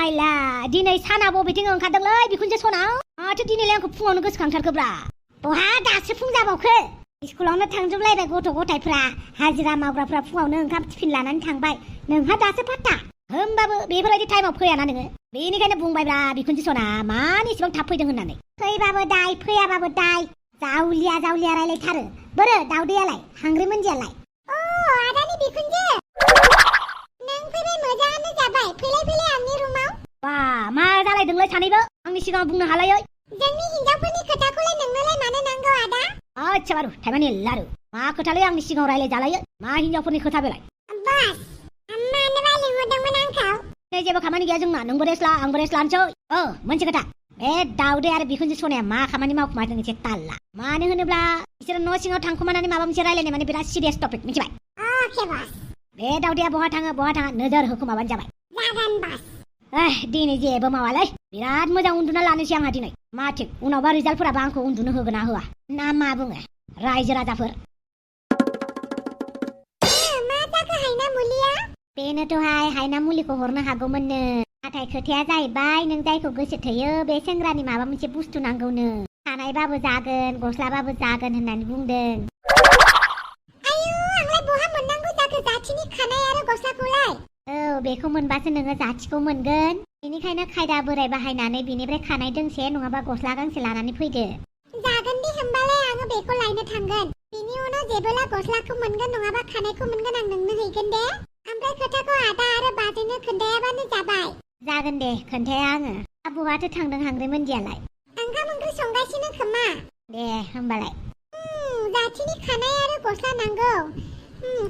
हायला दिनै साना बबेथिं ओंखारदोंलै बिखुनजो सना माथो दिनैलाय आंखौ फुङावनो गोसोखांथारखोब्रा बहा दासो फुं जाबावखो स्कुलावनो थांजोबलायबाय गथ' गथायफ्रा हाजिरा मावग्राफ्रा फुङावनो ओंखाम टिफिन लानानै थांबाय नोंहा दासो फात्ता होमबाबो बेफोरबायदि टाइमाव फैयाना नोङो बेनिखायनो बुंबायब्रा बिखुनजो सना मानो इसेबां थाब फैदों होननानै फैबाबो दाय फैयाबाबो दाय जावलिया रायलायथारो बोरो दावदैयालाय हांग्रि मोनदियालाय आदानि बिखुनजो नों फैबाय मोजाङानो जाबाय फैलाय आंनि रुमाव बा मा जालायदोंलै सानैबो आंनि सिगाङाव बुंनो हालायै जोंनि हिनजावफोरनि खोथाखौलाय नोंनोलाय मानो नांगौ आदा आच्छा बारु थाइमानि लारु मा खोथालै आंनि सिगाङाव रायलाय जालायो मा हिनजावफोरनि खोथा बेलाय बास मानो रायलायहरदोंमोन आंखौ नै जेबो खामानि गैया जोंना नोंबो रेस्ट ला आंबो रेस्ट लानोसै मोनसे खोथा बे दावदै आरो बिखुनजो सनाया मा खामानि मावखुमादों एसे तालला मानो होनोब्ला बिसोरो न' सिङाव थांखुमानानै माबा मोनसे रायलायनाय माने बिराद सिरियास टपिक मिथिबाय अके बास बे दावदैया बहा थाङा नोजोर होखुमाबानो जाबाय जागोन बास दिनै जेबो मावालै बिराद मोजां उन्दुना लानोसै आंहा दिनै मा थिग उनावबा रिजाल्टफोराबो आंखौ उन्दुनो होगोन ना होआ ना मा बुङो रायजो राजाफोर मा जाखो हायना मुलिया बेनोथ'हाय हायना मुलिखौ हरनो हागौमोननो नाथाय खोथाया जाहैबाय नों जायखौ गोसो थोयो बे सेंग्रानि माबा मोनसे बुस्थु नांगौनो खानायबाबो जागोन गस्लाबाबो जागोन होननानै बुंदों आयु आंलाय बहा मोननांगौ जाखो जाथिनि खानाय आरो गस्लाखौलाय बेखौ मोनबासो नोङो जाथिखौ मोनगोन बेनिखायनो खायदा बोराय बाहायनानै बिनिफ्राय खानाय दोंसे नङाबा गस्ला गांसे लानानै फैदो जागोन दे होमबालाय आङो बेखौ लायनो थांगोन बिनि उनाव जेबोला गस्लाखौ मोनगोन नङाबा खानायखौ मोनगोन आं नोंनो हैगोन दे ओमफ्राय खोथाखौ आदा आरो बाजैनो खोन्थायाबानो जाबाय जागोन दे खोन्थाया आङो बहाथो थांदों हांग्रि मोनदियालाय ओंखाम ओंख्रि संगासिनो खोमा दे होमबालाय जाथिनि खानाय आरो गस्ला नांगौ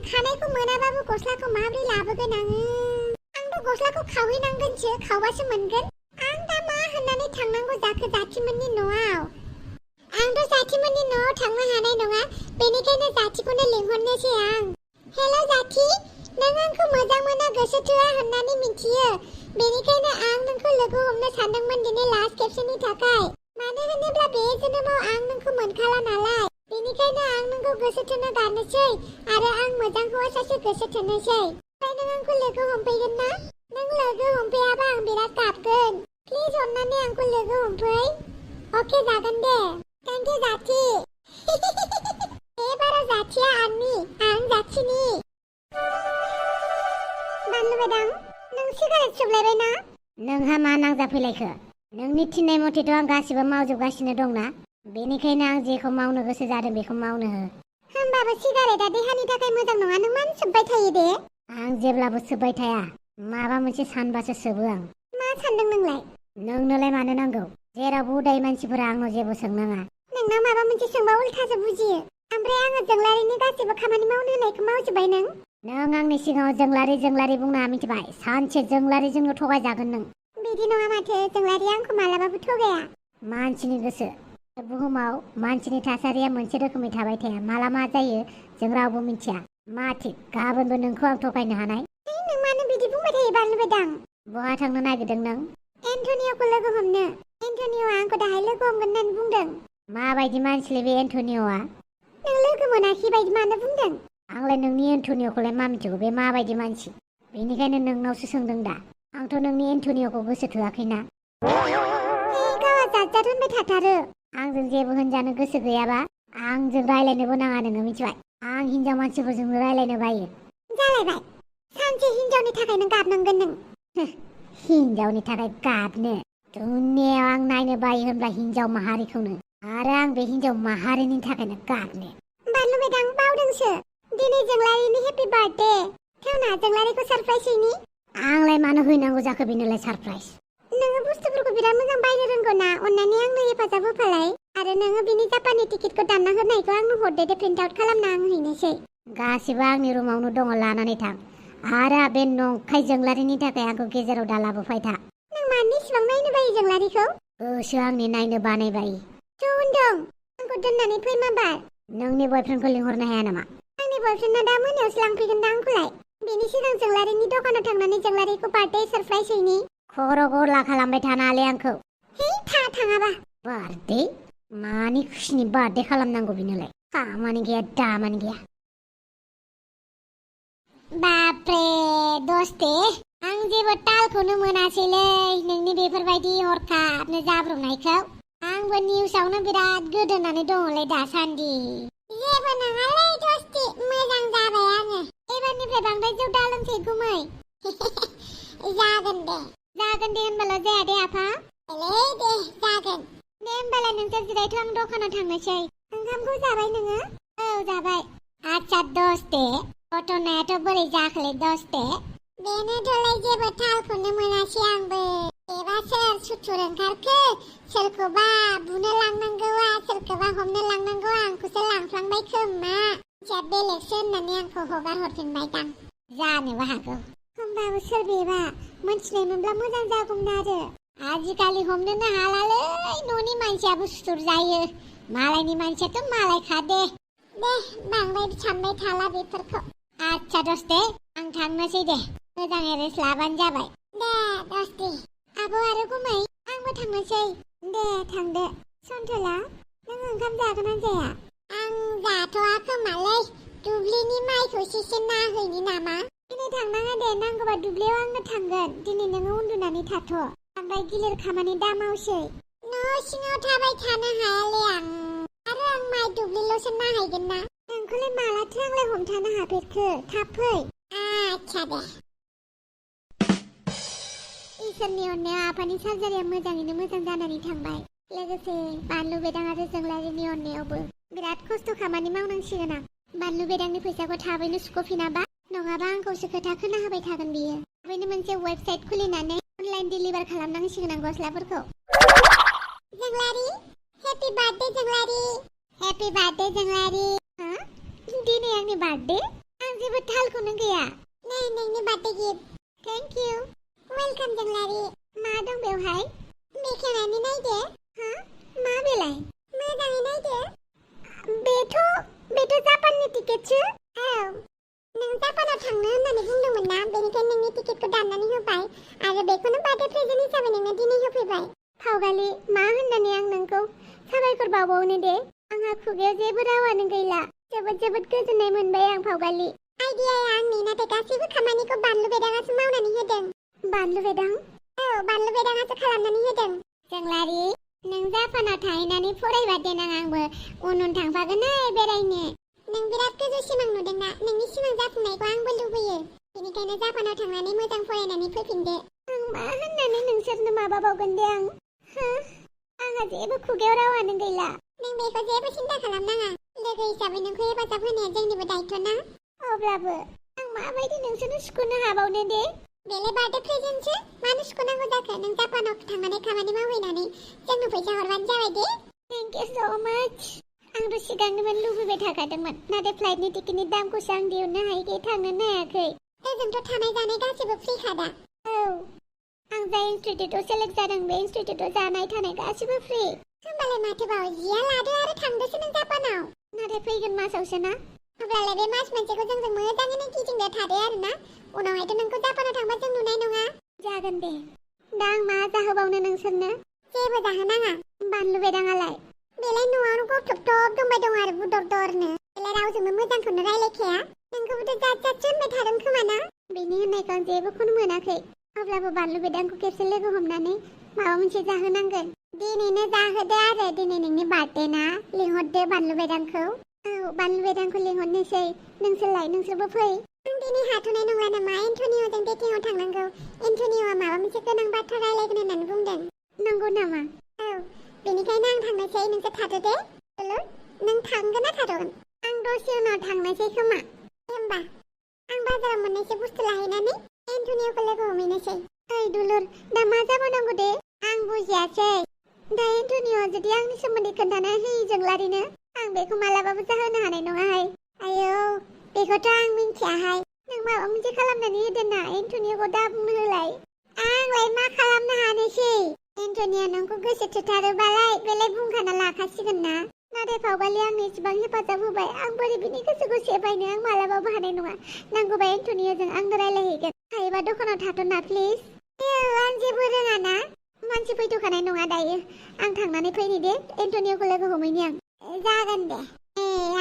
खानायखौ मोनाबाबो गस्लाखौ माबोरै लाबोगोन आंथ' गस्लाखौ खावहैनांगोनसो खावबासो मोनगोन आं दा मा होननानै थांनांगौ जाखो जाथिमोननि न'आव आंथ' जाथिमोननि न'आव थांनो हानाय नङा बेनिखायनो जाथिखौनो लिंहरनोसै आं हेल' जाथि नों आंखौ मोजां मोना गोसो थोआ होननानै मिथियो बेनिखायनो आं नोंखौ लोगो हमनो सानदोंमोन दिनै लास्ट खेबसेनि थाखाय मानो होनोब्ला बे जोनोमाव आं नोंखौ मोनखाला नालाय बेनिखायनो आं नोंखौ गोसो थोनो गारनोसै आरो आं मोजां हौवा सासे गोसो थोनोसै ओमफ्राय नों आंखौ लोगो हमफैगोन ना नों लोगो हमफैयाबा आं बिराद गाबगोन प्लिज अननानै आंखौ लोगो हमफै अके जागोन दे थेंक इउ जाथि एबाराव जाथिया आं जाथिनि बानलु मेदाम नों सिगारेट सोबलायबाय ना नोंहा मा नांजाफैलायखो नोंनि थिननाय मथेथ' आं गासिबो मावजोबगासिनो दंना बेनिखायनो आं जेखौ मावनो गोसो जादों बेखौ मावनो हो होमबाबो सिगारेटआ देहानि थाखाय मोजां नङा नों मानो सोबबाय थायो दे आं जेब्लाबो सोबबाय थाया माबा मोनसे सानबासो सोबो आं मा सानदों नोंलाय नोंनोलाय मानो नांगौ जेरावबो उदाय मानसिफोरा आंनाव जेबो सोंनाङा नोंनाव माबा मोनसे सोंबा उल्थासो बुजियो ओमफ्राय आङो जोंलारिनि गासिबो खामानि मावनो होनायखौ मावजोब्बाय नों आंनि सिगाङाव जोंलारि बुंना मिथिबाय सानसे जोंलारिजोंनो थगायजागोन नों बिदि नङा माथो जोंलारिया आंखौ मालाबाबो थगाया मानसिनि गोसो बुहुमाव मानसिनि थासारिया मोनसे रोखोमै थाबाय थाया माला मा जायो जों रावबो मिथिया मा थिग गाबोनबो नोंखौ आं थगायनो हानाय नों मानो बिदि बुंबाय थायो बानलु मेदाम बहा थांनो नागिरदों नों एन्टनिय'खौ लोगो हमनो एन्टनिय'आ आंखौ दाहाय लोगो हमगोन होननानै बुंदों माबायदि मानसिलै बे एन्टनिय'आ नों लोगो मोनाखै बायदि मानो बुंदों आंलाय नोंनि एन्टनिय'खौलाय मा मिथिगौ बे माबायदि मानसि बेनिखायनो नोंनावसो सोंदों दा आंथ' नोंनि एन्टनिय'खौ गोसो थोआखैना गावहा जात होनबाय थाथारो आंजों जेबो होनजानो गोसो गैयाबा आंजों रायलायनोबो नाङा नोङो मिथिबाय आं हिनजाव मानसिफोरजोंनो रायलायनो बायो जालायबाय सानसे हिनजावनि थाखाय नों गाबनांगोन नों हिनजावनि थाखाय गाबनो दुनियायाव आं नायनो बायो होनब्ला हिनजाव माहारिखौनो आरो आं बे हिनजाव माहारिनि थाखायनो गाबनो बानलु मेदाम बावदोंसो दिनै जोंलारिनि हेपि बार्थडे थेवना जोंलारिखौ सारप्राइज हैनि आंलाय मानो हैनांगौ जाखो बेनोलाय सारप्राइज नोङो बुस्थुफोरखौ बिराद मोजां बायनो रोंगौ ना अन्नानै आंनो हेफाजाब होफालाय आरो नोङो बिनि जापाननि टिकेटखौ दानना होनायखौ आंनो हरदो दे प्रिन्ट आउट खालामना आं हैनोसै गासिबो आंनि रुमावनो दङ लानानै थां आरो बे नंखाय जोंलारिनि थाखाय आंखौ गेजेराव दा लाबोफाय था नों मानो इसिबां नायनो बायो जोंलारिखौ गोसो आंनि नायनो बानाय बायो ज' होनदों आंखौ दोननानै फै माबार नोंनि बयफ्रेन्डखौ लिंहरनो हाया नामा आंनि बयफ्रेन्डआ दा मोनायावसो लांफैगोन दा आंखौलाय बेनि सिगां जोंलारिनि दखानाव थांनानै जोंलारिखौ बार्थडे सारप्राइज हैनि खर' गरला खालामबाय थानाले आंखौ है थाङाबा बार्थडे मानि खुसिनि बार्थडे खालामनांगौ बिनोलाय खामानि गैया दामानि गैया बाप्रे दस्ते आं जेबो तालखौनो मोनासैलै नोंनि बेफोरबायदि हरखाबनो जाब्रबनायखौ। आंबो निउसावनो बिराद गोदोनानै दङलै दासान्दि। जेबो नङालै दस्ति, मोजां जाबाय आङो। एबारनिफ्राय बांद्राय जौ दालोंसै गुमै। जागोन दे होनबाल' जाया दे आफा। दे जागोन। दे होनबालाय नोंसोर जिरायथ' आं दखानाव थांनोसै। ओंखामखौ जाबाय नोङो? औ जाबाय। आच्छा दस्ते, घटनायाथ' बोरै जाखोलै दस्ते? बेनोथ'लै जेबो थालखौनो मोनासै आंबो। एबा सोर सुथुर ओंखारखो, सोरखौबा बुनो लांनांगौआ सोरखौबा हमनो लांनांगौआ आंखौसो लांफ्लांबाय खोमा। मानसिया बेलेगसो होननानै आंखौ हगार हरफिनबायदां। जानोबो हागौ। होमबाबो सोर बेबा मोनथिनाय मोनब्ला मोजां जागौमोन आरो। आजिखालि हमनोनो हालालै, न'नि मानसियाबो सुथुर जायो। मालायनि मानसियाथ' मालायखा दे बांद्राय सानबाय थाला बेफोरखौ। आच्छा दस्ते, आं थांनोसै दे। मोजाङै रेस्ट लाबानो जाबाय। दे दस्ति। आब' आरो गुमै, आंबो थांनोसै। दे थांदो। सन्थला, नों ओंखाम जागोन ना जाया? आं जाथ'आ खोमालै, दुब्लिनि माइखौसो नाहैनि नामा? दिनै थांनाङा दे, नांगौबा दुब्लियाव आंनो थांगोन। दिनै नोङो उन्दुनानै थाथ'। बांद्राय गिलिर खामानि दा मावसै। न' सिङाव थाबाय थानो हायालै आं। आरो आं माइ दुब्लिल'सो नाहैगोन ना। नोंखौलाय मालाथो आंलाय हमथानो हाफेरखो? थाब फै। आच्छा दे। इसोरनि अननायाव आफानि सार्जारिया मोजाङैनो मोजां जानानै थांबाय। लोगोसे बानलु बेदां आरो जोंलारिनि अननायावबो। बिराद खस्थ' खामानि मावनांसिगोन आं। बानलु बेदांनि फैसाखौ थाबैनो सुख'फिनाबा, नङाबा आंखौसो खोथा खोनाहोबाय थागोन बियो। थाबैनो मोनसे वेबसाइट खुलिनानै अनलाइन डिलिभार खालामनांसिगोन आं गस्लाफोरखौ। जोंलारि, हेपि बार्थडे जोंलारि। हेपि बार्थडे जोंलारि। हा? दिनै आंनि बार्थडे? आं जेबो थालखौनो गैया। नै नोंनि birthday gift. Thank you. Welcome जोंलारि। मा दं बेवहाय? बेखेवनानै नायदो। हा? मा बेलाय? मोजाङै नायदो। बेथ' जापाननि टिकेटसो। औ। नों जापानाव थांनो होननानै बुंदोंमोन ना, बेनिखायनो नोंनि टिकेटखौ दाननानै होबाय आरो बेखौनो बार्थडे प्रेजेन्ट हिसाबै नोंनो दिनै होफैबाय। फावगालि, मा होननानै आं नोंखौ साबायखर बावबावनो दे। आंहा खुगायाव जेबो रावानो गैला। जोबोद गोजोननाय मोनबाय आं फावगालि। आइडियाया आंनि, नाथाय गासैबो खामानिखौ बानलु बेदाङासो मावनानै होदों। बानलु बेदां? औ, बानलु बेदाङासो खालामनानै होदों। जोंलारि, नों जापानाव थाहैनानै फरायबा देनां आंबो उन थांफागोनहाय बेरायनो। नों बिराद गोजौ सिमां नुदोंना, नोंनि सिमां जाफुंनायखौ आंबो लुबैयो। बेनिखायनो जापानाव थांनानै मोजां फरायनानै फैफिनदो। आं मा होननानै नोंसोरनो माबाबावगोन दे आं? आंहा जेबो खुगायाव रावानो गैला। नों बेखौ जेबो सिन्था खालामनाङा। लोगो हिसाबै नोंखौ हेफाजाब होनाया जोंनिबो दायथ' ना। अब्लाबो आं माबायदि नोंसोरनो सुख'नो हाबावनो दे? बेलाय बार्थडे प्रेजेन्टसो, मानो सुख'नांगौ जाखो? नों जापानाव थांनानै खामानि मावहैनानै जोंनो फैसा हरबानो जाबाय दे। थेंक इउ स' माच। आंथ' सिगांनिफ्रायनो लुबैबाय थाखादोंमोन, नाथाय फ्लाइटनि टिकेटनि दामखौसो आं दिहुननो हायैखाय थांनोनो हायाखै। ओजोंथ' थानाय जानाय गासैबो फ्रिखा दा। औ, आं जाय इनस्टिट्युटआव सेलेक्ट जादों बे इनस्टिट्युटआव जानाय थानाय गासैबो फ्रि। होमबालाय माथोबाव, जिया लादो आरो थांदोसो नों जापानाव। नाथाय फैगोन मासावसो ना। अब्लालाय बे मास मोनसेखौ जोंजों मोजाङैनो गिदिंनो थादो आरो ना। उनावहायथ' नोंखौ जापानाव थांबा जों नुनाय नङा। जागोन दे। दा आं मा जाहोबावनो नोंसोरनो? जेबो जाहोनाङा। बानलु बेदाङालाय? बेलाय न'आवनो गथ'ब दंबाय दं आरो बुदर-दरनो। बेलाय रावजोंबो मोजांखौनो रायलायखाया। नोंखौबोथ' जात-जातसो होनबाय थादों खोमा ना? बेनि होननायखौ आं जेबोखौनो मोनाखै। अब्लाबो बानलु बेदांखौ खेबसे लोगो हमनानै माबा मोनसे जाहोनांगोन। दिनैनो जाहोदो आरो, दिनै नोंनि बार्थडे ना, लिंहरदो बानलु बेदांखौ। औ, बानलु बेदांखौ लिंहरनोसै। नोंसोरलाय, नोंसोरबो फै। आं दिनै हाथ'नाय नंला नामा, एन्टनिय'जों डेटिंआव थांनांगौ। एन्टनिय'आ माबा मोनसे गोनां बाथ्रा रायलायगोन होननानै बुंदों। नंगौ नामा? औ, बेनिखायनो आं थांनोसै, नोंसोर थादो दे। दुलुर, नों थांगोन ना थाथ'गोन? आं दसे उनाव थांनोसै खोमा। दे होमबा, आं बाजाराव मोननैसो बुस्थु लाहैनानै एन्टनिय'खौ लोगो हमहैनोसै। ओइ दुलुर, दा मा जाबावनांगौ दे? आं बुजियासै। दा एन्टनिय'आ जुदि आंनि सोमोन्दै खोन्थाना होयो जोंलारिनो, आं बेखौ मालाबाबो जाहोनो हानाय नङाहाय। आयौ, बेखौथ' आं मिन्थियाहाय। नों माबा मोनसे खालामनानै होदो ना, एन्टनिय'खौ दा बुंहोलाय। आंलाय मा खालामनो हानोसै? एन्टनिय'आ नोंखौ गोसो थोथारोबालाय बेलाय बुंखाना लाखासिगोन ना। नाथाय फावगालि आंनो इसेबां हेफाजाब होबाय, आं बोरै बिनि गोसोखौ सेफायनो? आं मालाबाबो हानाय नङा। नांगौबा एन्टनिय'जों आंनो रायलायहैगोन। हायोबा दखानाव थाथ'ना प्लिज। आं जेबो रोङा ना। मानसि फैथ'खानाय नङा दायो। आं थांनानै फैनि दे, एन्टनिय'खौ लोगो हमहैनि आं। जागोन दे।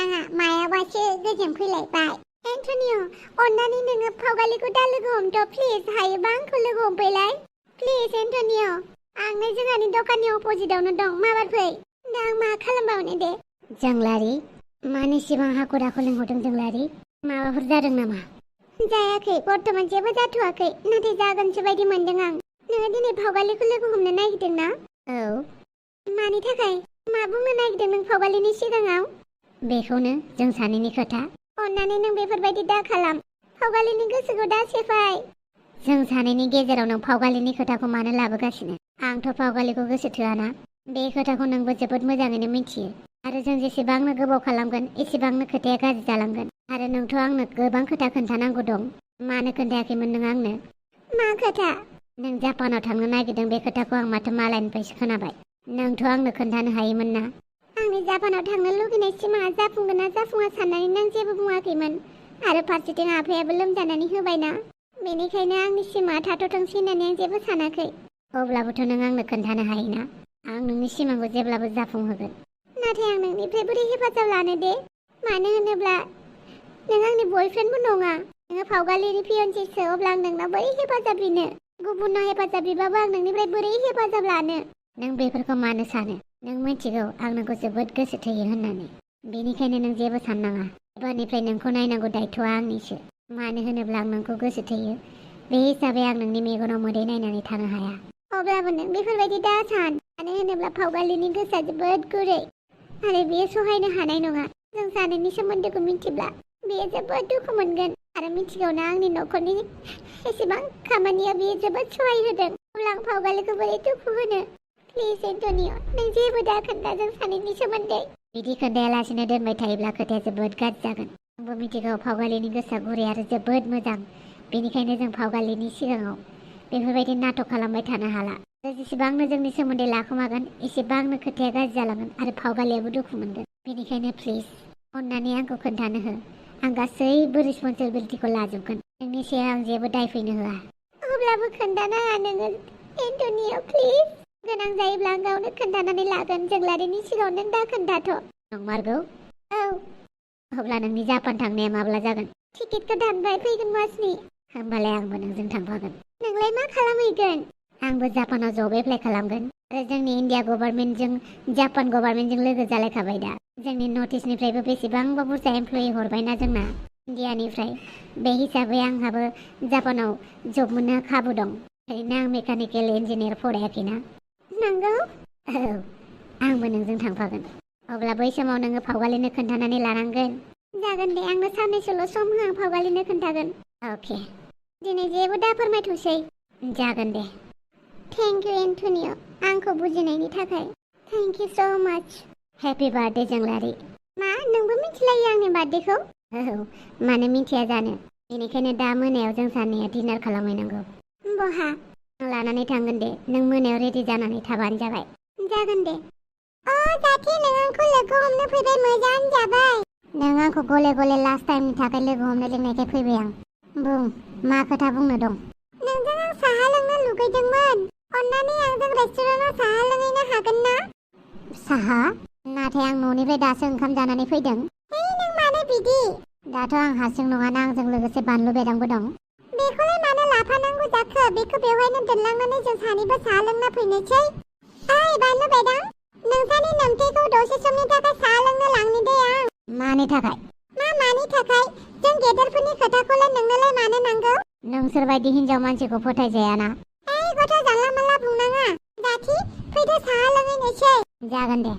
आंहा मायाबासो गोजोन फैलायबाय। एन्टनिय' अन्नानै नोङो फावगालिखौ दा लोगो हमथ' प्लिज हायोबा आंखौ लोगो हमफैलाय प्लिज एन्टनिय' आंनो जोंहानि दखाननि अपोजिटावनो दं माबार फै दा आं मा खालामबावनो दे जोंलारि मानो इसेबां हाखु दाखु लिंहरदों जोंलारि माबाफोर जादों नामा जायाखै बर्थमान जेबो जाथ'वाखै नाथाय जागोनसो बायदि मोनदों आं नोङो दिनै फावगालिखौ लोगो हमनो नागिरदों ना औ मानि थाखाय मा बुंनो नागिरदों नों फावगालिनि सिगाङाव बेखौनो जों सानैनि खोथा अन्नानै नों बेफोरबायदि दा खालाम फावगालिनि गोसोखौ दा सेफाय जों सानैनि गेजेराव नों फावगालिनि खोथाखौ मानो लाबोगासिनो आंथ' फावगालिखौ गोसो थोआना बे खोथाखौ नोंबो जोबोद मोजाङैनो मिथियो आरो जों जेसेबांनो गोबाव खालामगोन एसेबांनो खोथाया गाज्रि जालांगोन आरो नोंथ' आंनो गोबां खोथा खोन्थानांगौ दं मानो खोन्थायाखैमोन नों आंनो मा खोथा नों जापानाव थांनो नागिरदों बे खोथाखौ आं माथो मालायनिफ्रायसो खोनाबाय नोंथ' आंनो खोन्थानो हायोमोन ना आंनि जापानाव थांनो लुगैनाय सिमाङा जाफुंगोन ना जाफुङा साननानै नों जेबो बुङाखैमोन आरो फारसेथिं आफायाबो लोमजानानै होबायना बेनिखायनो आंनि सिमाङा थाथ'थोंसै होननानै आं जेबो सानाखै अब्लाबोथ' नों आंनो खोन्थानो हायोना आं नोंनि सिमांखौ जेब्लाबो जाफुंहोगोन नाथाय आं नोंनिफ्राय बोरै हेफाजाब लानो दे मानो होनोब्ला नों आंनि बयफ्रेन्डबो नङा नोङो फावगालिनि फियन्सेसो अब्ला आं नोंनाव बोरै हेफाजाब बिनो गुबुनाव हेफाजाब बिबाबो आं नोंनिफ्राय बोरै हेफाजाब लानो नों बेफोरखौ मानो सानो नों मिथिगौ आं नोंखौ जोबोद गोसो थोयो होननानै बेनिखायनो नों जेबो साननाङा एबारनिफ्राय नोंखौ नायनांगौ दायथ'आ आंनिसो मानो होनोब्ला आं नोंखौ गोसो थोयो बे हिसाबै आं नोंनि मेगनाव मोदै नायनानै थानो हाया अब्लाबो नों बेफोरबायदि दा सान मानो होनोब्ला फावगालिनि गोसोआ जोबोद गुरै आरो बेयो सहायनो हानाय नङा जों सानैनि सोमोन्दोखौ मिथिब्ला बेयो जोबोद दुखु मोनगोन आरो मिथिगौना आंनि न'खरनि एसेबां खामानिया बेयो जोबोद सहाय होदों अब्ला आं फावगालिखौ बोरै दुखु होनो प्लिज एन्टनिय' नों जेबो दा खोन्था जों सानैनि सोमोन्दै बिदि खोन्थायालासिनो दोनबाय थायोब्ला खोथाया जोबोद गाज्रि जागोन आंबो मिथिगौ फावगालिनि गोसोआ गुरै आरो जोबोद मोजां बेनिखायनो जों फावगालिनि सिगाङाव बेफोरबायदि नाटक खालामबाय थानो हाला जेसेबांनो जोंनि सोमोन्दै लाखोमागोन एसेबांनो खोथाया गाज्रि जालांगोन आरो फावगालियाबो दुखु मोनगोन बेनिखायनो प्लिज अन्नानै आंखौ खोन्थानो हो आं गासैबो रिसपन्सिबिलिटिखौ लाजोबगोन नोंनि सायाव आं जेबो दाय फैनो होआ अब्लाबो खोन्थानाङा नोङो एन्टनिय' प्लिज गोनां जायोब्ला आं गावनो खोन्थानानै लागोन जोंलारिनि सिगाङाव नों दा खोन्थाथ' नंमारगौ औ अब्ला नोंनि जापान थांनाया माब्ला जागोन टिकेटखौ दानबाय फैगोन मासनि होमबालाय आंबो नोंजों थांफागोन नोंलाय मा खालामहैगोन आंबो जापानाव जब एप्लाइ खालामगोन आरो जोंनि इन्डिया गभर्नमेन्टजों जापान गभर्नमेन्टजों लोगो जालायखाबाय दा जोंनि नर्थ इस्टनिफ्रायबो बेसेबांबा बुरजा एमप्लयि हरबायना जोंना इन्डियानिफ्राय बे हिसाबै आंहाबो जापानाव जब मोननो खाबु दं ओरैनो आं मेकानिकेल इन्जिनियार फरायाखैना नंगौ औ आंबो नोंजों थांफागोन अब्ला बै समाव नोङो फावगालिनो खोन्थानानै लानांगोन जागोन दे आंनो साननैसोल' सम हो आं फावगालिनो खोन्थागोन अके दिनै जेबो दा फोरमायथ'सै जागोन दे थेंक इउ एन्टनिय' आंखौ बुजिनायनि थाखाय थेंक इउ स' माच हेपि बार्थडे जोंलारि मा नोंबो मिथिलायो आंनि बार्थडेखौ औ मानो मिथिया जानो बेनिखायनो दा मोनायाव जों सानैया डिनार खालामहैनांगौ बहा आं लानानै थांगोन दे नों मोनायाव रेडि जानानै थाबानो जाबाय जागोन दे जाथि नों आंखौ लोगो हमनो फैबाय मोजां जाबाय नों आंखौ गले गले लास्ट टाइमनि थाखाय लोगो हमनो लिंनायखाय फैबाय आं बुं मा खोथा बुंनो दं नोंजों आं साहा लोंनो लुगैदोंमोन अन्नानै आंजों रेस्टुरेन्टाव साहा लोंहैनो हागोन ना साहा नाथाय आं न'निफ्राय दासो ओंखाम जानानै फैदों नों मानो बिदि दाथ' आं हारसिं नङाना आंजों लोगोसे बानलु बेदांबो दं बेखौलाय मानो लाफानांगौ जाखो बेखौ बेवहायनो दोनलांनानै जों सानैबो साहा लोंना फैनोसै ओइ बानलु बेदां नोंसानि नोमथेखौ दसे समनि थाखाय साहा लोंनो लांनि दे आं मानि थाखाय मानि थाखाय जों गेदेरफोरनि खोथाखौलाय नोंनोलाय मानो नांगौ नोंसोर बायदि हिनजाव मानसिखौ फोथायजायाना गथ' जानला मोनला बुंनाङा जाथि फैदो साहा लोंहैनोसै जागोन दे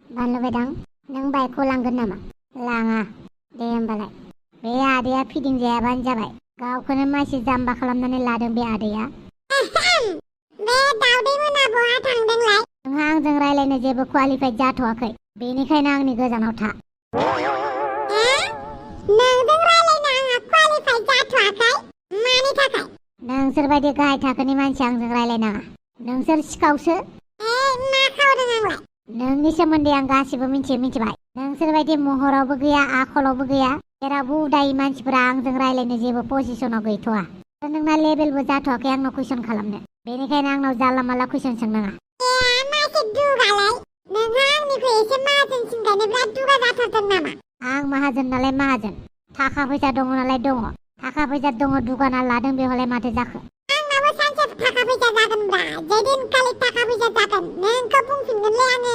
बानलु बेदां नों बाइकखौ लांगोन नामा लाङा दे होमबालाय बे आदैया फिदिंजायाबानो जाबाय गावखौनो मानसि जाम्बा खालामनानै लादों बे आदैया बे दावदै मोना बहा थांदोंलाय नोंहा आंजों रायलायनो जेबो क्वालिफाइड जाथ'वाखै बेनिखायनो आंनि गोजानाव था नोंजों रायलायनो आंहा क्वालिफाइड जाथ'वाखै मानि थाखाय नोंसोर बायदि गाहाय थाखोनि मानसि आंजों रायलायनाङा नोंसोर सिखावसो मा खावदों आंलाय नोंनि सोमोन्दै आं गासिबो मिथिबाय नोंसोर बायदि महरावबो गैया आखलावबो गैया जेरावबो उदायि मानसिफोरा आंजों रायलायनो जेबो पजिसनाव गैथ'वा नोंना लेभेलबो जाथ'वाखै आंनाव कुइसन खालामनो बेनिखायनो आंनाव जानला मानला कुइसन सोंनाङा नोंहा आंनिख्रुइ एसे माहाजोनसिनखायनो बिराद दुगा जाथारदों नामा आं माहाजोन नालाय माहाजोन थाखा फैसा दङ नालाय दङ। थाखा फैसा दङ दुगाना लादों बेवहाय माथो जाखो? आंनाबो सानसे थाखा फैसा जागोनब्रा। जेदिनखालि थाखा फैसा जागोन नोंखौ बुंफिनगोनलै आङो।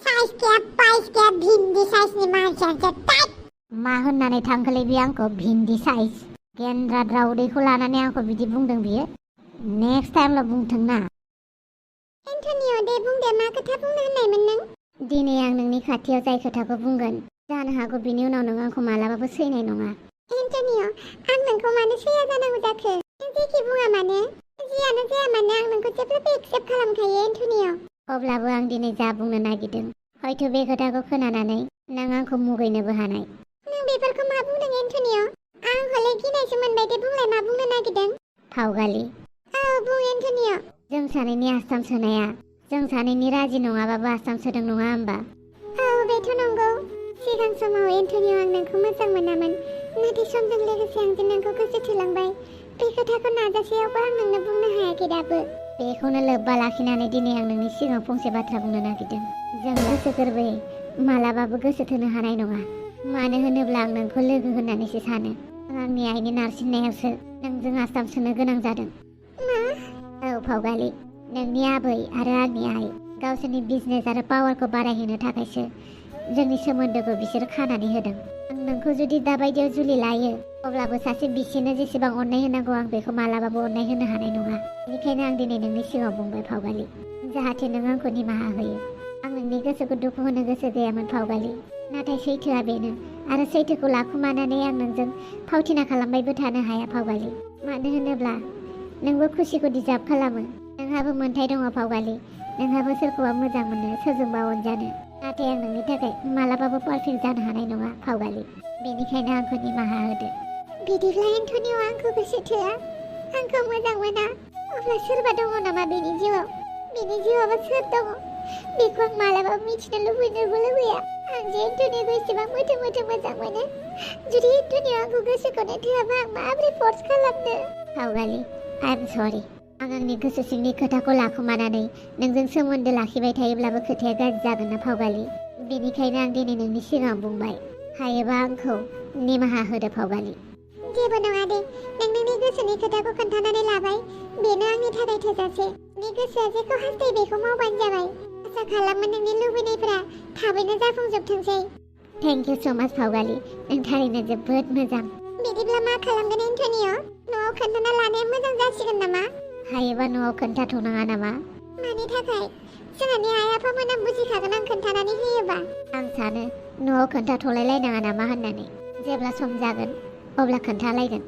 साइज गैया पाइस गैया भिन्दि साइजनि मानसियासो टाइट। मा होननानै थांखोलै बे आंखौ भिन्दि साइज? गेन्द्राद्रा उदैखौ लानानै आंखौ बिदि बुंदों बियो? नेक्स्ट टाइमल' बुंथों ना। एन्टनिय' दे बुंदे मा खोथा बुंनो होननायमोन नों? दिनै आं नोंनि खाथियाव जाय खोथाखौ बुंगोन जानो हागौ बिनि उनाव नों आंखौ मालाबाबो सैनाय नङा। एन्टनिय' आं नोंखौ मानो सैया जानांगौ जाखो? नों जेखि बुङा मानो जियानो जाया मानो आं नोंखौ जेब्लाबो एक्सेप्ट खालामखायो एन्टनिय'। अब्लाबो आं दिनै जा बुंनो नागिरदों हयथ' बे खोथाखौ खोनानानै नों आंखौ मुगैनोबो हानाय। नों बेफोरखौ मा बुंदों एन्टनिय'? आंखौलाय गिनायसो मोनबाय दे बुंलाय मा बुंनो नागिरदों? फावगालि औ बुं एन्टनिय'। जों सानैनि आस्थाम सोनाया जों सानैनि राजि नङाबाबो आस्थाम सोदों नङा होमबा? औ बेथ' नंगौ। सिगां समाव एन्टनिय' आं नोंखौ मोजां मोनामोन, नाथाय समजों लोगोसे आं जे नोंखौ गोसो थोलांबाय। बे खोथाखौ नाजासेयावबो आं नोंनो बुंनो हायाखै दाबो। बेखौनो लोब्बा लाखिनानै दिनै आं नोंनि सिगाङाव फंसे बाथ्रा बुंनो नागिरदों। जों गोसो गोरबोयै मालाबाबो गोसो थोनो हानाय नङा। मानो होनोब्ला आं नोंखौ लोगो होननानैसो सानो। आंनि आइनि नारसिननायावसो नोंजों आस्थाम सोनो गोनां जादों। मा? औ फावगालि, नोंनि आबै आरो आंनि आइ गावसोरनि बिजनेस आरो पावारखौ बारायहोनो थाखायसो जोंनि सोमोन्दोखौ बिसोर खानानै होदों। आं नोंखौ जुदि दाबायदियाव जुलि लायो अब्लाबो सासे बिसिनो जेसेबां अननाय होनांगौ आं बेखौ मालाबाबो अननाय होनो हानाय नङा। बेनिखायनो आं दिनै नोंनि सिगाङाव बुंबाय फावगालि, जाहाथे नों आंखौ निमाहा होयो। आं नोंनि गोसोखौ दुखु होनो गोसो गैयामोन फावगालि, नाथाय सैथोआ बेनो आरो सैथोखौ लाखुमानानै आं नोंजों फावथिना खालामबायबो थानो हाया फावगालि। मानो होनोब्ला नोंबो खुसिखौ डिजार्भ खालामो। नोंहाबो मोन्थाय दङ फावगालि, नोंहाबो सोरखौबा मोजां मोनो, सोरजोंबा अनजानो। नाथाय आं नोंनि थाखाय मालाबाबो पारफेक्ट जानो हानाय नङा फावगालि। बेनिखायनो आंखौ निमाहा होदो। बिदिब्ला एन्टनिय' आंखौ गोसो थोआ, आंखौ मोजां मोना, अब्ला सोरबा दङ नामा बेनि जिउआव? बेनि जिउआवबा सोर दङ? बेखौ आं मालाबाबो मिथिनो लुबैनोबो लुबैया। आं जे एन्टनिय'खौ एसेबां मोथो मोजां मोनो। जुदि एन्टनिय' आंखौ गोसोखौनो थोआबा आं माबोरै फर्स खालामनो? फावगालि, आइ एम सरि। आं आंनि गोसो सिंनि खोथाखौ लाखुमानानै नोंजों सोमोन्दो लाखिबाय थायोब्लाबो खोथाया गाज्रि जागोन ना फावगालि। बेनिखायनो आं दिनै नोंनि सिगाङाव बुंबाय, हायोबा आंखौ निमाहा होदो फावगालि। जेबो नङा दे, नों नोंनि गोसोनि खोथाखौ खोन्थानानै लाबाय, बेनो आंनि थाखाय थोजासे। नोंनि गोसोआ जेखौ हास्थायो बेखौ मावबानो जाबाय। आसा खालामो नोंनि लुबैनायफोरा थाबैनो जाफुंजोबथोंसै। थेंक इउ स' माच फावगालि, नों थारैनो जोबोद मोजां। बिदिब्ला मा खालामगोन एन्टनिय'? न'आव खोन्थाना लानाया मोजां जासिगोन नामा? हायोबा न'आव खोन्थाथ'नाङा नामा? मानि थाखाय? जोंहानि आइ आफामोना बुजिखागोन आं खोन्थानानै होयोबा। आं सानो न'आव खोन्थाथ'लायलायनाङा नामा होननानै। जेब्ला सम जागोन अब्ला खोन्थालायगोन।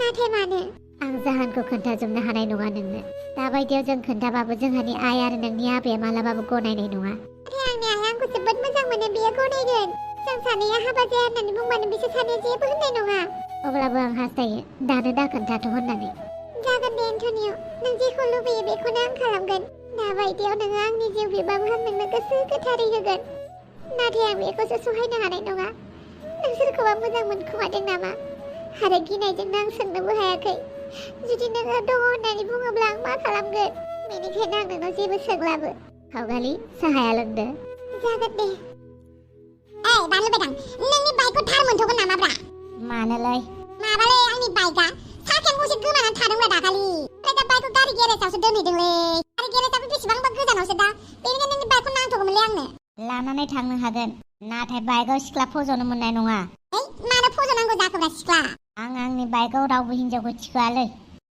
नाथाय मानो? आं जाहोनखौ खोन्थाजोबनो हानाय नङा नोंनो। दाबायदियाव जों खोन्थाबाबो जोंहानि आइ आरो नोंनि आबैया मालाबाबो गनायनाय नङा। नाथाय आंनि आइया आंखौ जोबोद मोजां मोनो, बियो गनायगोन। जों सानैया हाबा जाया होननानै बुंबानो बिसोर सानैया जेबो होननाय नङा। अब्लाबो आं हास्थायो दानो दा खोन्थाथ' होननानै। जागोन दे एन्टनिय', नों जेखौ लुबैयो बेखौनो आं खालामगोन। दाबायदियाव नोङो आंनि जिउ बिबाबो आं नोंनो गोसो गोथारै होगोन। नाथाय आं बेखौसो सहायनो हानाय नङा। नों सोरखौबा मोजां मोनखुमादों नामा? आरो गिनायजोंनो आं सोंनोबो हायाखै। जुदि नोङो दङ होननानै बुङोब्ला आं मा खालामगोन? बेनिखायनो आं नोंनाव जेबो सोंलाबो। फावगालि, साहाया लोंदो। जागोन दे। ओइ बानलु बेदां, नोंनि बाइकखौ थार मोनथ'गोन नामाब्रा? मानोलै? माबालै आंनि बाइकआ साखायानो गंसे गोमानानै थादोंब्रा दाखालि। ओमफ्राय दा बाइकखौ गारि गेरेजावसो दोनहैदोंलै। आरो गेरेजाबो बेसेबांबा गोजानावसो दा। बेनिखायनो नोंनि बाइकखौ नांथ'गौमोनलै आंनो। लानानै थांनो हागोन, नाथाय बाइकआव सिख्ला फज'नो मोननाय नङा। ओइ मानो फज'नांगौ जाखोब्रा सिख्ला? आं आंनि बाइकआव रावबो हिनजावखौ थिखोआलै।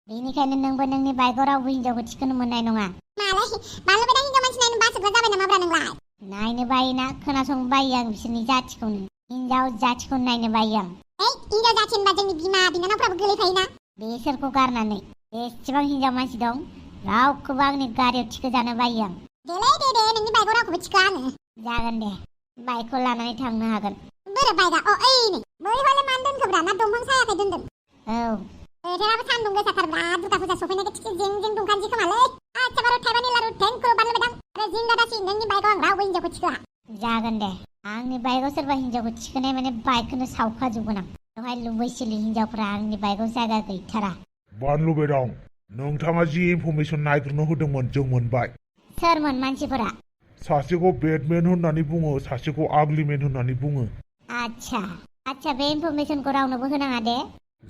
बेनिखायनो नोंबो नोंनि बाइकआव रावबो हिनजावखौ थिखोनो मोननाय नङा। मालै बानलु बेदां हिनजाव मानसि नायनो बासोग्रा जाबाय नामाब्रा नोंलाय? नायनो बायोना खोनासंनो बायो आं बिसोरनि जाथिखौनो। हिनजाव जाथिखौनो नायनो बायो आं। ओइ हिनजाव जाथि होनबा जोंनि बिमा बिनानावफ्राबो गोलैफायोना। बेसोरखौ गारनानै जेसेबां हिनजाव मानसि दं रावखौबो आंनि गारियाव थिखोजानो बायो आं। देलै दे नोंनि बाइकआव रावखौबो थिखोआ आङो। जागोन दे, बाइकखौ लानानै थांनो हागोन। बोरो बाइकआ? अ ओइ नै बैहायलाय मानो दोनखोब्रा, ना दंफां सायाखै दोनदों? औ। बोथोराबो सान्दुं गोसाथारब्रा, दुर्गा फुजा सफैनायखाय थिखि जें जें दुंखानोसै खोमालै। आच्छा बारु थाइबानि लारु थेंक इउ बानलु बेदां। आरो जिंगा दासि नोंनि बाइकआव आं रावबो हिनजावखौ थिखोआ। जागोन दे, आंनि बाइकआव सोरबा हिनजावखौ थिखोनाय माने बाइकखौनो सावखाजोबगोन आं। बेवहाय लुबैसोलि हिनजावफोरा आंनि बाइकआव जायगा गैथारा। बानलु बेदां, नोंथाङा जि इनफरमेसन नागिरनो होदोंमोन जों मोनबाय। सोरमोन मानसिफोरा? सासेखौ बेटमेन होननानै बुङो, सासेखौ आग्लिमेन होननानै बुङो। आच्छा। आच्छा बे इनफरमेसनखौ रावनोबो होनाङा दे।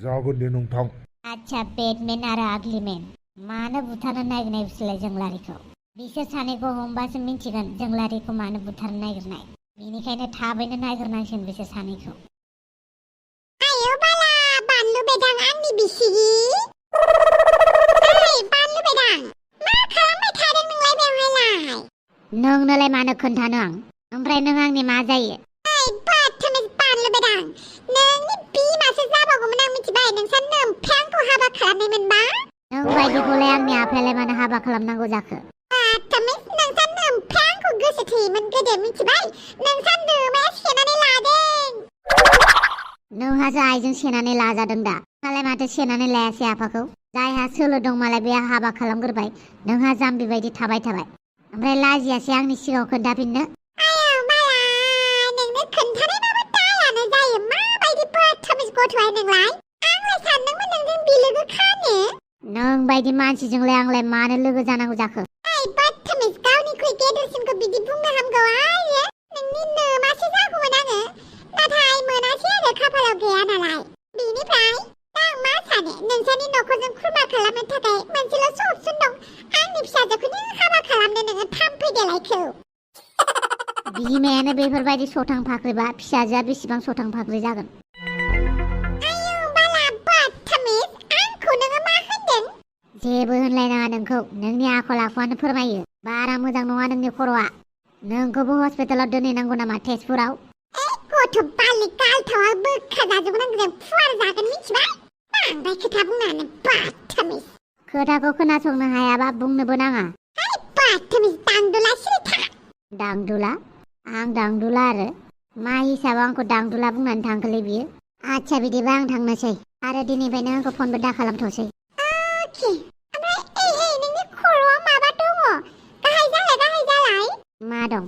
जागोन दे नोंथां। आच्छा बेटमेन आरो आग्लिमेन मानो बुथारनो नागिरनाय बिसोरलाय जोंलारिखौ? बिसोर सानैखौ हमबासो मिन्थिगोन जोंलारिखौ मानो बुथारनो नागिरनाय। बेनिखायनो थाबैनो नागिरनांसिगोन बिसोर सानैखौ। आयौ बाला बानलु बेदां आंनि बिसिगि। ओइ बानलु बेदां मा खालामबाय थादों नोंलाय बेवहायलाय? नोंनोलाय मानो खोन्थानो आं? ओमफ्राय नों आंनि मा जायो? ओइ बाथमिस बानलु बेदां नोंनि बिमासो जाबावगौमोन आं मिथिबाय। नोंसा नोमफाया आंखौ हाबा खालामनाय मोनबा। नों बायदिखौलाय आंनि आफायालाय मानो हाबा खालामनांगौ जाखो? बाथमिस नोंसा नोमफाया आंखौ गोसो थोयोमोन गोदो मिथिबाय। नोंसा नोमाया सेनानै लादों। नोंहासो आइजों सेनानै लाजादों दा। मालाय माथो सेनानै लायासै आफाखौ? जायहा सोलो दं मालाय बे हाबा खालामग्रोबाय। नोंहा जाम्बि बायदि थाबाय थाबाय। ओमफ्राय लाजियासै आंनि सिगाङाव खोन्थाफिननो? आयौ मालाय नोंनो खोन्थानायबाबो दायानो जायो। माबायदि बाथमिस गथ'आ नोंलाय? आंलाय सानदोंमोन नोंजों बिलोगो खानो। नों बायदि मानसिजोंलाय आंलाय मानो लोगो जानांगौ जाखो? ओइ बाथमिस गावनिख्रुइ गेदेरसिनखौ बिदि बुंनो हामगौ आयो। नोंनि नोमासो जागौमोन आङो। नाथाय मोनासै आरो खाफालाव गैया नालाय। बेनिफ्राय दा आं मा सानो नोंसानि नखरजों खुरमा खालामनो थाखाय मोनसेल'सो अपसन दं। आंनि फिसाजोखौनो हाबा खालामनो नोङो थाम्फै देलायखौ। बिमायानो बेफोरबायदि सथां फाख्रिबा फिसाजोआ बेसेबां सथां फाख्रि जागोन? आयौ बाला बाथमिस आंखौ नोङो मा होनदों? जेबो होनलायनाङा नोंखौ। नोंनि आखल आखुआनो फोरमायो। बारा मोजां नङा नोंनि खर'आ। नोंखौबो हस्पिटालाव दोनहैनांगौ नामा तेजपुराव? गथ' बालि गालथावा बोखा जाजोबगोन आंजों फुवार जागोन मिथिबाय। बांद्राय खोथा बुंनानै बाथमिस। खोथाखौ खोनासंनो हायाबा बुंनोबो नाङा। ओइ बाथमिस दांदुला सिरि था। दांदुला? आं दांदुला आरो? मा हिसाबाव आंखौ दांदुला बुंनानै थांखोलै बियो? आच्छा बिदिबा आं थांनोसै आरो दिनैफ्रायनो आंखौ फनबो दा खालामथ'सै। अके ओमफ्राय ओइ नोंनि खर'आव माबा दङ। गाहाय जालाय। मा दं?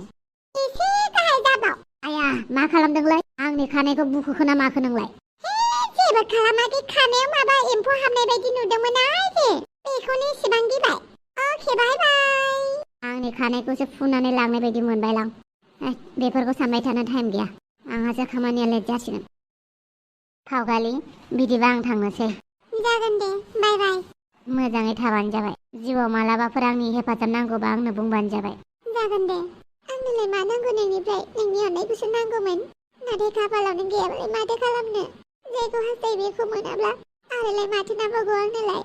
एसे गाहाय जाबाव। आया मा खालामदोंलै? आंनि खानायखौ बुखोखो ना माखो नोंलाय? जेबो खालामाखै खानायाव माबा एम्फौ हाबनाय बायदि नुदोंमोन आइजे। बेखौनो एसेबां गिबाय। अके बाय बाय। आंनि खानायखौसो फुनानै लांनाय बायदि मोनबायलां। बेफोरखौ सानबाय थानो टाइम गैया। आंहासो खामानिया लेट जासिगोन। फावगालि बिदिबा आं थांनोसै। जागोन दे बाय बाय। मोजाङै थाबानो जाबाय। जिउआव मालाबाफोर आंनि हेफाजाब नांगौबा आंनो बुंबानो जाबाय। जागोन दे। आंनोलाय मा नांगौ नोंनिफ्राय? नोंनि अननायखौसो नांगौमोन। नाथाय खाफालावनो गैयाबालाय माथो खालामनो? जायखौ हास्थायो बेखौ मोनाब्ला आरोलाय माथो नांबावगौ आंनोलाय?